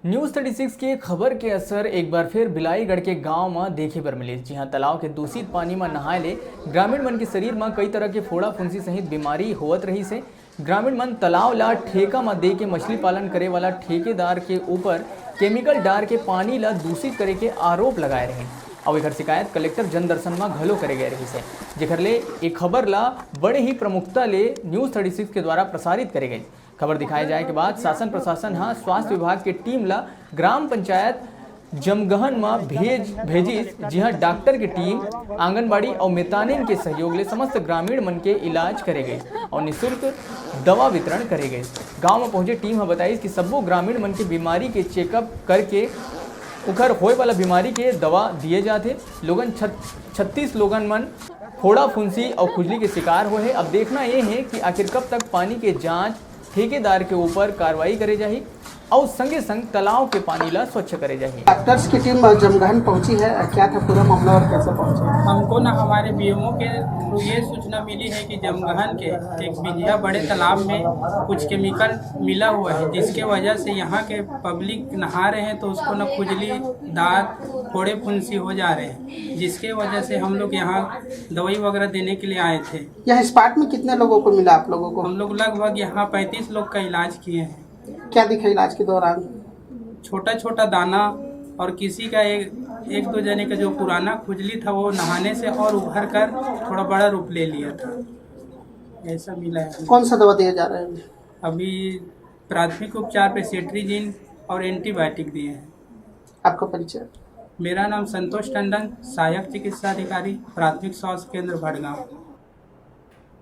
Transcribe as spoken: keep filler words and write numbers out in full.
News thirty six के खबर के असर एक बार फिर बिलाईगढ़ के गांव म देखे बर मिलिस, जिहां तालाब के दूषित पानी म नहाए ले ग्रामीण मन के शरीर म कई तरह के फोड़ा फुंसी सहित बीमारी होवत रहिस हे। ग्रामीण मन तालाब ला ठेका म दे के मछली पालन करे वाला ठेकेदार के ऊपर केमिकल डार के पानी ला दूषित करे के आरोप लगाए रहे। अउ एकर शिकायत कलेक्टर जनदर्शन म घलो करे गए रहिस हे, जेकर ले ए खबर ला बड़े ही प्रमुखता ले न्यूज थर्टी सिक्स के द्वारा प्रसारित करे गए। खबर दिखाए जाए के बाद शासन प्रशासन ह स्वास्थ्य विभाग के टीम ला ग्राम पंचायत जमगहन म भेज भेजिस, जिहां डॉक्टर के टीम, आंगनबाड़ी अउ मितानिन के सहयोग ले समस्त ग्रामीण मन के इलाज करे गइस अउ निशुल्क दवा वितरण करे गइस। गांव म पहुंचे टीम ह बताइस कि सब्बो ग्रामीण मन के बीमारी के चेकअप करके उखर होए वाला बीमारी के दवा दिए जाथे। लोगन छत-, छत्तीस लोगन मन फोड़ा फुंसी अउ खुजली के शिकार होए हे। अब देखना ये हे कि आखिर कब तक पानी के जांच ठेकेदार के ऊपर कार्रवाई करे जाही अउ संगे संग तालाब के पानी ला स्वच्छ करे जाही। डॉक्टर्स की टीम जमगहन पहुंची है, क्या था पूरा मामला और कैसे पहुंची? हमको ना हमारे बीएमओ के थ्रू ये सूचना मिली है कि जमगहन के एक बिंझा बड़े तालाब में कुछ केमिकल मिला हुआ है, जिसके वजह से यहाँ के पब्लिक नहा रहे हैं तो उसको ना खुजली, दांत, फोड़े फुंसी हो जा रहे हैं, जिसके वजह से हम लोग यहाँ दवाई वगैरह देने के लिए आए थे। यहाँ स्पॉट में कितने लोगों को मिला आप लोगों को? हम लोग लगभग यहाँ पैंतीस लोग का इलाज किए हैं। क्या दिखा इलाज के दौरान? छोटा छोटा दाना और किसी का एक, एक दो जने का जो पुराना खुजली था वो नहाने से और उभर कर थोड़ा बड़ा रूप ले लिया था, ऐसा मिला है। कौन सा दवा दिया जा रहा है अभी? अभी प्राथमिक उपचार पे सेट्रिजिन और एंटीबायोटिक दिए हैं। आपका परिचय? मेरा नाम संतोष टंडन, सहायक चिकित्सा अधिकारी, प्राथमिक स्वास्थ्य केंद्र भड़गांव।